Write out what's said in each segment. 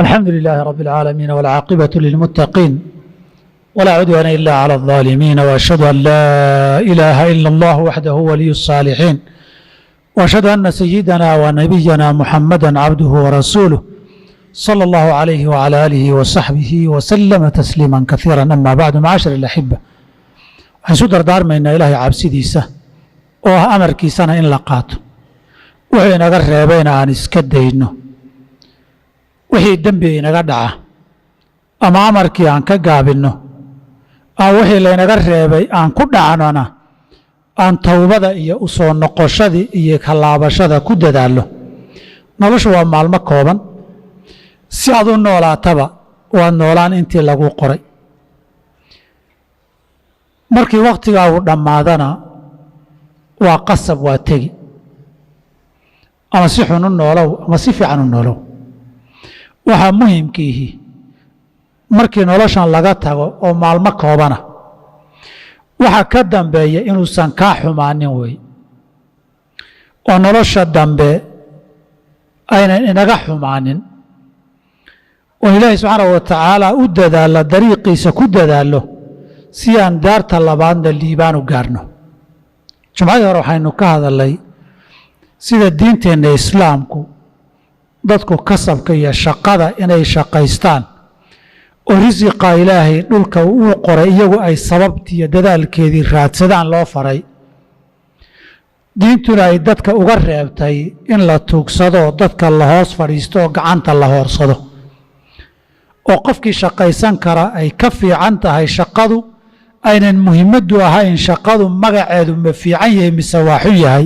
الحمد لله رب العالمين والعاقبة للمتقين ولا عدوان إلا على الظالمين، وأشهد أن لا إله إلا الله وحده ولي الصالحين، وأشهد أن سيدنا ونبينا محمدا عبده ورسوله صلى الله عليه وعلى آله وصحبه وسلم تسليما كثيرا. أما بعد، معاشر الأحبة، waxaan isu dardaarmaynaa Ilaahay cabsidiisa oo ah amarkiisana in la qaato, wuxuu inaga reebayna aan iska dayno. Wixii dembi inaga dhaca ama amarkii aan ka gaabinno ama wixii laynaga reebay aan ku dhacnona, aan towbada iyo u soo noqoshadii iyo kalaabashada ku dadaallo. Noloshu waa maalmo kooban. Si aad u noolaataba waad noolaan intii lagu qoray. Markii wakhtigaa uu dhammaadana waa qasab, waa tegi. Ama si xun u noolow ama si fiican u noolow, waxaa muhimkiihi markii noloshan laga tago oo maalmo koobana, waxa ka dambeeya inuusan kaa xumaanin wey, oo nolosha dambe aynan inaga xumaanin, oo Ilaahay subxaanahu wa tacaala u dadaallo, dariiqiisa ku dadaallo, si aan daarta labaadna liibaan u gaarno. Jumcadii hore waxaynu ka hadalnay sida diinteenna Islaamku dadku kasabka iyo shaqada inay shaqaystaan oo risiqa Ilaahay dhulka uu qoray iyagu ay sababtiiyo dadaalkeedii raadsadaan loo faray, diintuna ay dadka uga reebtay in la tuugsado, dadka la hoos fadhiisto oo gacanta la hoorsado, oo qofkii shaqaysan kara ay ka fiican tahay shaqadu, aynan muhiimaddu ahayn shaqadu magaceedu ma fiican yahay mise waa xun yahay,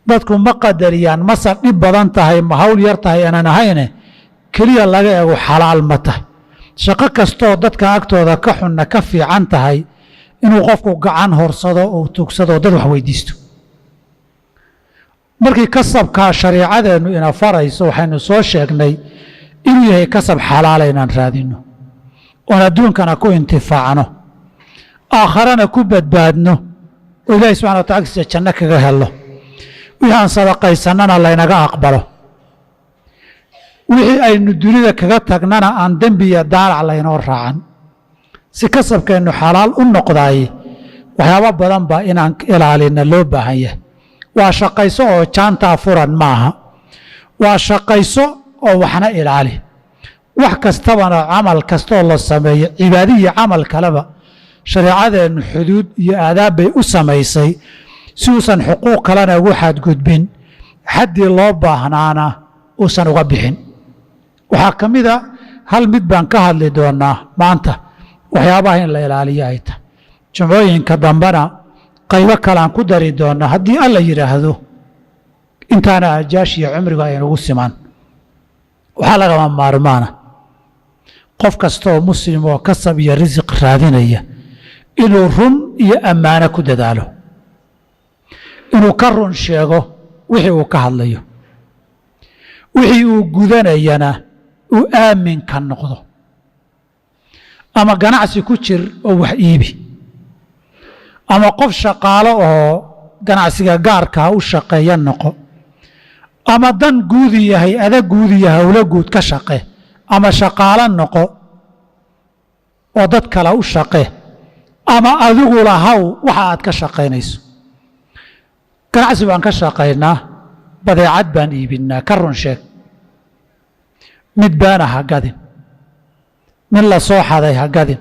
dadku ma qadariyaan, mase dhib badan tahay, ma hawl yar tahay aanan ahayne, keliya laga eego xalaal ma tahay. Shaqo kastoo dadka agtooda ka xunna ka fiican tahay inuu qofku gacan horsado oo tugsado, dad wax weydiisto. Markii kasabkaa shariicadeennu ina farayso, waxaynu soo sheegnay inuu yahay kasab xalaala inaan raadinno, oon adduunkana ku intifaacno, aakharana ku badbaadno, oo Ilahi subxana wa tacala agtiisa janno kaga helno, wixii aan sadaqaysannana laynaga aqbalo, wixii aynu dunida kaga tagnana aan dembi iyo daalac laynoo raacan. Si kasabkeennu xalaal u noqdaay, waxyaabo badan baa inaan ilaalina loo baahan yahay. Waa shaqayso oo jaantaa furan maaha, waa shaqayso oo waxna ilaali. Wax kastabana, camal kastaoo la sameeyo, cibaado iyo camal kaleba, shareecadeennu xuduud iyo aadaab bay u samaysay si uusan xuquuq kalena ugu xadgudbin, xaddii loo baahnaana uusan uga bixin. Waxaa ka mid a, hal mid baan ka hadli doonaa maanta, waxyaabaha in la ilaaliyo ay tahay. Jumcooyinka dambena qaybo kalean ku dari doonaa haddii Alla yidhaahdo, intaana ajaashiyo cumrigu ay nagu simaan. Waxaa lagama maarmaana qof kasta oo muslim oo kasab iyo risiq raadinaya inuu run iyo ammaano ku dadaalo, inuu ka run sheego wixii uu ka hadlayo, wixii uu gudanayana uu aamin ka noqdo. Ama ganacsi ku jir oo wax iibi, ama qof shaqaalo oo ganacsiga gaarkaa u shaqeeya noqo, ama dan guudi iyo hay-ada guud iyo howlo guud ka shaqe, ama shaqaalo noqo oo dad kale u shaqe, ama adigu lahaw waxa aad ka shaqaynayso. Ganacsi baan ka shaqaynaa, badeecad baan iibinnaa, ka run sheeg. Mid beena ha gadin, mid la soo xaday ha gadin,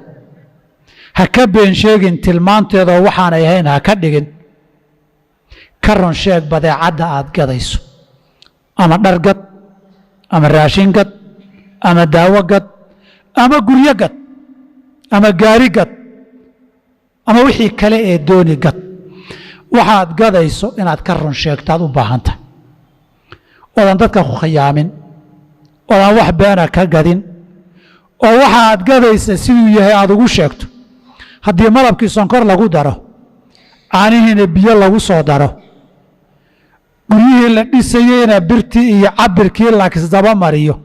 ha ka been sheegin tilmaanteedoo waxaanay ahayn ha ka dhigin. Ka run sheeg badeecadda aad gadayso, ama dhar gad, ama raashin gad, ama daawo gad, ama guryo gad, ama gaari gad, ama wixii kale ee dooni gad. Waxaad gadayso inaad ka run sheegtaad u baahan tahay, oodan dadka ku khiyaamin, oodan wax beena ka gadin, oo waxa aad gadaysa siduu yahay aad ugu sheegto. Haddii malabkii sonkor lagu daro, caanihiina biyo lagu soo daro, guryihii la dhisayeyna birtii iyo cabirkii lakisdaba mariyo,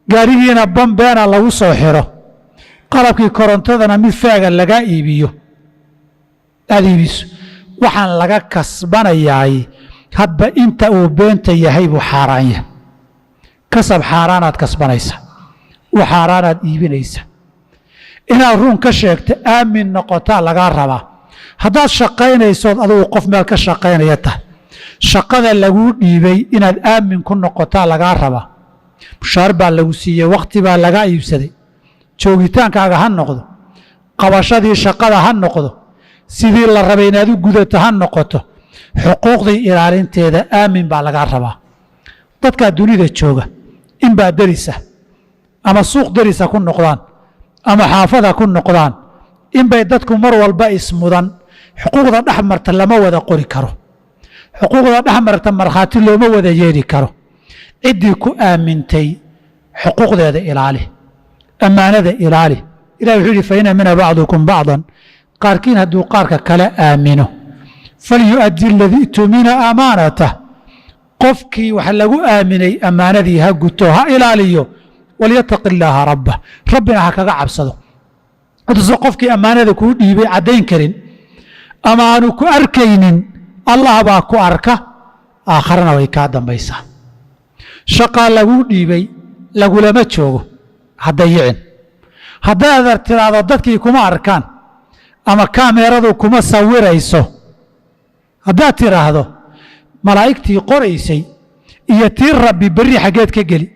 gaarigiina bambeena lagu soo xiro, qalabkii korontadana mid faaga lagaa iibiyo, aada iibiso, waxaan laga kasbanayaay hadba inta uu beenta yahay buu xaaraan yahay. Kasab xaaraanaad kasbanaysa, u xaaraanaad iibinaysa. Inaad run ka sheegto, aamin noqotaa lagaa rabaa. Haddaad shaqaynaysood adugu qof meel ka shaqaynaya tahay, shaqada laguu dhiibay inaad aamin ku noqotaa lagaa rabaa. Mushaar baa lagu siiyey, wakhti baa lagaa iibsaday. Joogitaankaaga ha noqdo, qabashadii shaqada ha noqdo, sidii la rabay inaad u gudato ha noqoto, xuquuqdii ilaalinteeda aamin baa lagaa rabaa. Dadkaa dunida jooga inbaa derisa, ama suuq derisa ku noqdaan ama xaafada ku noqdaan, inbay dadku mar walba ismudan. Xuquuqda dhex marta lama wada qori karo, xuquuqda dhex marta markhaati looma wada yeedhi karo. Ciddii ku aamintay xuquuqdeeda ilaali, ammaanada ilaali. Ilahi wuxuu yidhi: "Fain amina bacdukum bacdan", qaarkiin hadduu qaarka kale aamino, "falyu'addi aladii tumina amaanatah", qofkii wax lagu aaminay ammaanadii ha guto, ha ilaaliyo. "Walyataqi illaaha rabbah", rabbina ha kaga cabsado. Hadduusan qofkii ammaanada kuu dhiibay caddayn karin ama aanu ku arkaynin, Allah baa ku arka, aakharana way kaa dambaysaa. Shaqaa laguu dhiibay, lagulama joogo, ha dayicin. Haddaad tiraahdo dadkii kuma arkaan ama kaameeradu kuma sawirayso, haddaad tidhaahdo, malaa'igtii qoraysay iyo tii Rabbi berri xaggeed ka geli?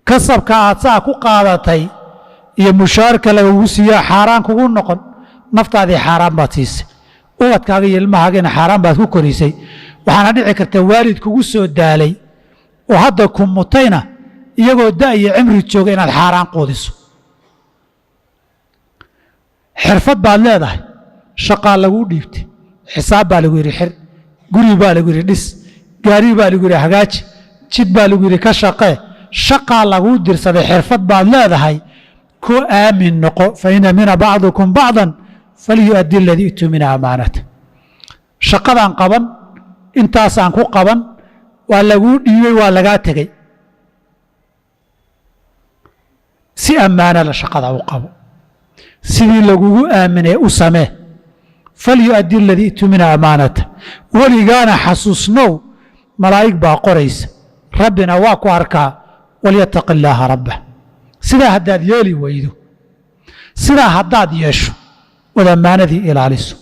Kasabka aad saa ku qaadatay iyo mushaarka lagugu siiyaa xaaraan kugu noqon. Naftaadii xaaraan baad siisay, ubadkaaga iyo ilmahaagina xaaraan baad ku korisay. Waxaana dhici karta waalid kugu soo daalay oo hadda ku mutayna, iyagoo da' iyo cimri jooga, inaad xaaraan quudiso. Xirfad baad leedahay, shaqaa laguu dhiibtay, xisaab baa lagu yidhi xir, guri baa lagu yidhi dhis, gaari baa lagu yidhi hagaaji, jid baa lagu yidhi ka shaqee. Shaqaa laguu dirsaday, xirfad baad leedahay, ku aamin noqo. "Fain amina bacdukum bacdan falyu'addi aladii itumina amaanata." Shaqadaan qaban, intaasaan ku qaban, waa laguu dhiibay, waa lagaa tegey, si ammaana la shaqada u qabo, sidii lagugu aaminay u samee. "Falyu'addi aladii itumina amaanata." Weligaana xasuusnow, malaa'ig baa qoraysa, Rabbina waa ku arkaa. "Walyataqi illaaha rabbah." Sidaa haddaad yeeli weydo, sidaa haddaad yeesho ood ammaanadii ilaaliso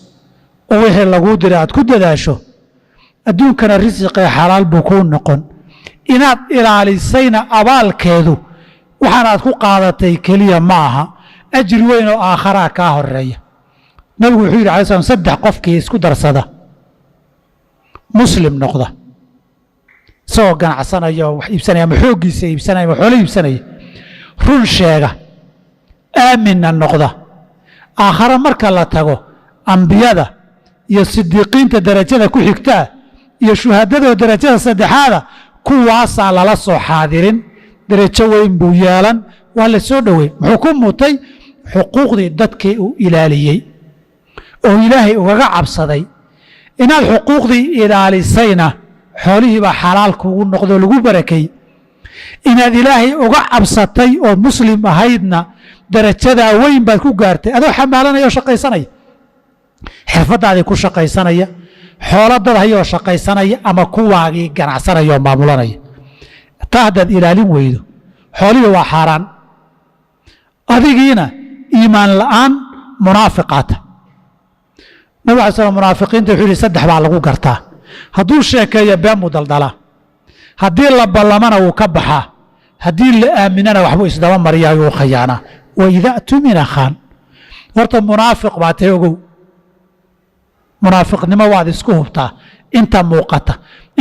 oo wixii laguu diray aad ku dadaasho, adduunkana risiqee xalaal buu kuu noqon. Inaad ilaalisayna abaalkeedu waxaan aad ku qaadatay keliya ma aha, ajri weyn oo aakharaa kaa horeeya. Nabigu wuxuu yidhi alay slam: saddex qofkii isku darsada, muslim noqda isagoo ganacsanaya oo wax iibsanaya ama xooggiisa iibsanaya ama xoolo iibsanaya, run sheega, aaminna noqda, aakhare marka la tago ambiyada iyo sidiiqiinta darajada ku xigtaa iyo shuhadadoo darajada saddexaada, kuwaasaa lala soo xaadirin, darajo weyn buu yeelan, waa la soo dhoweyn. Muxuu ku mutay? Xuquuqdii dadkii uu ilaaliyey oo Ilaahay ugaga cabsaday. Inaad xuquuqdii ilaalisayna xoolihii baa xalaal kugu noqdoo lagu barakay. Inaad Ilaahay uga cabsatay oo muslim ahaydna darajadaa weyn baad ku gaartay, adoo xamaalanaya oo shaqaysanaya, xirfadaadii ku shaqaysanaya, xoolo dad hayoo shaqaysanaya ama kuwaagii ganacsanaya oo maamulanaya. Taa haddaad ilaalin weydo, xoolihii waa xaaraan, adigiina iimaan la'aan munaafiqaata. Nabig alay slam munaafiqiinta wuxuu yihi: saddex baa lagu gartaa. Hadduu sheekeeyo, been buu daldalaa. Haddii la ballamana, wuu ka baxaa. Haddii la aaminana, waxbuu isdaba mariyaa, wuu khayaanaa. "Wa idaa tumina khaan." Horta munaafiq baa tahay, ogow. Munaafiqnimo waad isku hubtaa inta muuqata,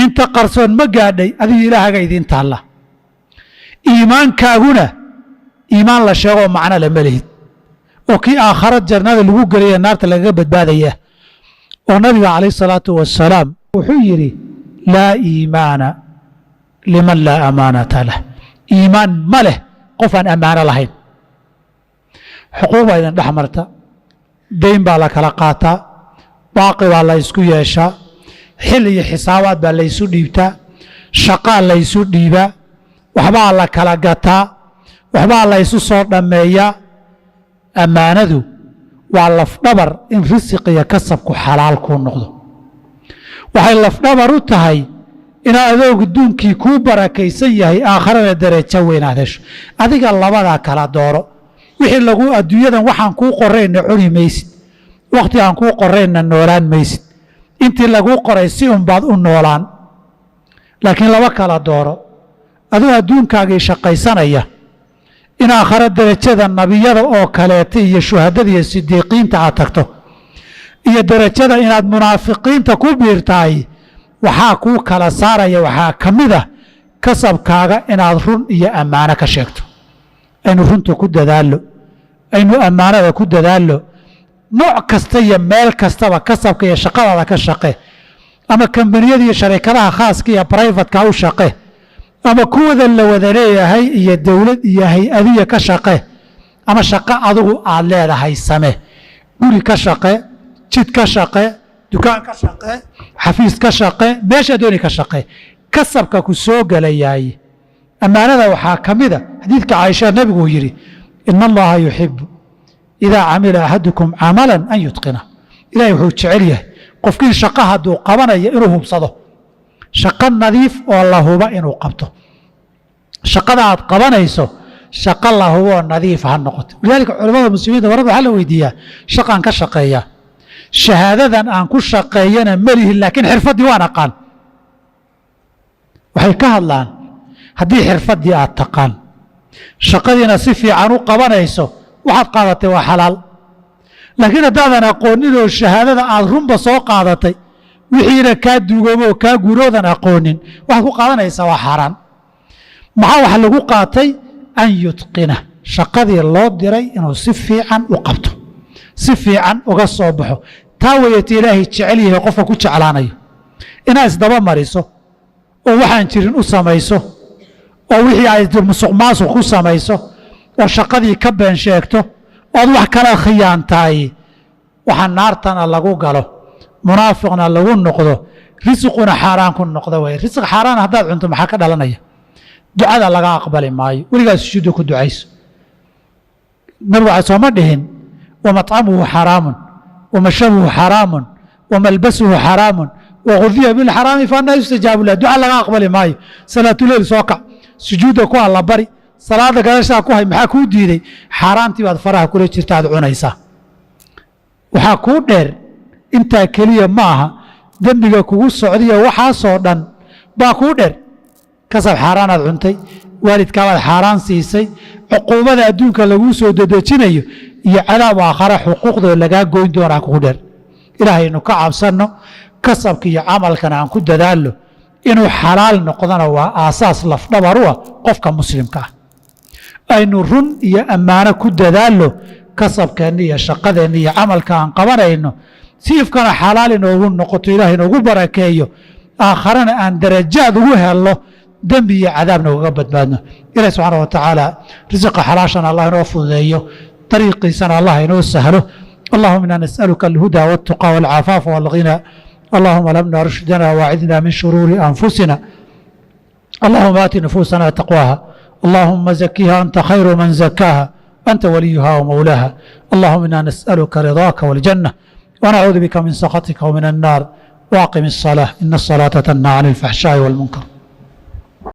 inta qarsoon ma gaadhay. Adigu Ilaahaga idiin taalla. Iimaankaaguna iimaan la sheegoo macno lama lihid, oo kii aakhara jannada lagu gelaya, naarta lagaga badbaadaya, oo nabiga calayh isalaatu wasalaam wuxuu yidhi: "Laa iimaana liman laa amaanata lah." Iimaan ma leh qof aan ammaano lahayn. Xuquuq baa idin dhex marta, dayn baa la kala qaataa, baaqi baa la isku yeeshaa, xil iyo xisaabaad baa la ysu dhiibtaa, shaqaa la ysu dhiibaa, waxbaa la kala gataa, waxbaa la ysu soo dhammeeyaa. Ammaanadu waa lafdhabar in risiq iyo kasabku xalaal kuu noqdo. Waxay lafdhabar u tahay Inaad adoog adduunkii kuu barakaysan yahay, aakharana darajo weyn aad hesho. Adiga labadaa kala dooro. Wixii lagu adduunyadan waxaan kuu qorayna cuni maysid, wakhti aan kuu qorayna noolaan maysid. Intii laguu qoray si unbaad u noolaan, laakiin laba kala dooro. Aduu adduunkaagii shaqaysanaya in aakhare derajada nabiyada oo kaleeta iyo shuhadada iyo sidiiqiinta aad tagto, iyo derajada inaad munaafiqiinta ku biirtahay, waxaa kuu kala saaraya waxaa ka mid ah kasabkaaga inaad run iyo ammaano ka sheegto. Aynu runta ku dadaallo, aynu ammaanada ku dadaallo. Nooc kasta iyo meel kastaba kasabka iyo shaqadaada ka shaqe, ama kambaniyada iyo sharikadaha khaaska iyo brivatka u shaqe, ama kuwada la wada leeyahay iyo dowlad iyo hay-adiya ka shaqe, ama shaqo adigu aad leedahay same. Guri ka shaqe, jid ka shaqe, dukaan ka shaqe, xafiis ka shaqe, meesha dooni ka shaqe. Kasabka ku soo gelayaay ammaanada waxaa ka mida xadiidka Caaisha nebiguu yidhi: "Ina Allaha yuxibu idaa camila axadukum camalan an yutqina." Ilahay wuxuu jecel yahay qofkii shaqo hadduu qabanayo inuu hubsado, shaqo nadiif oo la huba inuu qabto. Shaqada aad qabanayso shaqo la hubo oo nadiif ha noqoto. Walidaalika culamada muslimiinta marada waxaa la weydiiyaa: shaqaan ka shaqeeyaa, shahaadadan aan ku shaqeeyana melihi, laakiin xirfaddii waan aqaan. Waxay ka hadlaan, haddii xirfaddii aad taqaan, shaqadiina si fiican u qabanayso, waxaad qaadatay waa xalaal. Laakiin haddaadan aqoonin oo shahaadada aad runba soo qaadatay, wixiina kaa duugoobo oo kaa guuroodan aqoonin, waxaad ku qaadanaysaa waa xaaraan. Maxaa wax lagu qaatay? An yutqina, shaqadii loo diray inuu si fiican u qabto, si fiican uga soo baxo. Taa wayata Ilaahay jecel yahay qofka ku jeclaanayo. Inaad isdaba mariso oo waxaan jirin u samayso, oo wixii ay musuq maasuq ku samayso, oo shaqadii ka been sheegto, ood wax kala khiyaantahay, waxa naartana lagu galo, munaafiqna lagu noqdo, risiquna xaaraan ku noqdo way. Risiq xaaraan haddaad cunto, maxaa ka dhalanaya? Ducada laga aqbali maayo. Weligaa sujuudda ku ducayso. Nabigu waxay sooma dhihin: "Wamaطcamuhu xaraamun, wamashrabuhu xaraamun, wamalbasuhu xaraamun, wagudiya bilxaraami faanaa yustajaabu lah." Duca laga aqbali maayo. Salaatuleyl soo kac, sujuudda ku alla bari, salaada gadashaa ku hay. Maxaa kuu diiday? Xaaraantii baad faraha kula jirta, aad cunaysaa. Waxaa kuu dheer, intaa keliya ma aha, dembiga kugu socdiyo waxaasoo dhan baa kuu dheer. Kasab xaaraanaad cuntay, waalidkaabaad xaaraan siisay, cuquubada adduunka laguu soo dedejinayo iyo cadaab aakhare xuquuqdoo lagaa goyn doonaa kugu dheer. Ilaahaynu ka cabsanno, kasabka iyo camalkana aan ku dadaallo inuu xalaal noqdona. Waa aasaas lafdhabar u ah qofka muslimka ah. Aynu run iyo ammaano ku dadaallo kasabkeenna iyo shaqadeenna iyo camalka aan qabanayno, si ifkana xalaal inoogu noqoto, Ilaah inoogu barakeeyo, aakharana aan darajaad ugu helno, dembi iyo cadaabna ugaga badbaadno. Ilahi subxaana wa tacaala risiqa xalaashana Allah inoo fududeeyo, dariiqiisana Allah inoo sahlo. Allahuma ina nas'aluka alhuda waltuqa walcafaafa walghina. Allahuma lamna rushdana waacidna min shuruuri anfusina. Allahuma aati nufuusana taqwaaha. Allahuma zakiha, anta khayru man zakaaha, anta waliyuha wmawlaaha. Allahuma ina nas'aluka ridaaka waljanة, wanacuudu bika min sakhatika wmin الnaar. Waaqim الصلاة, ina الصلاة tanhaa can الfaxshaaءi wاlmunkar.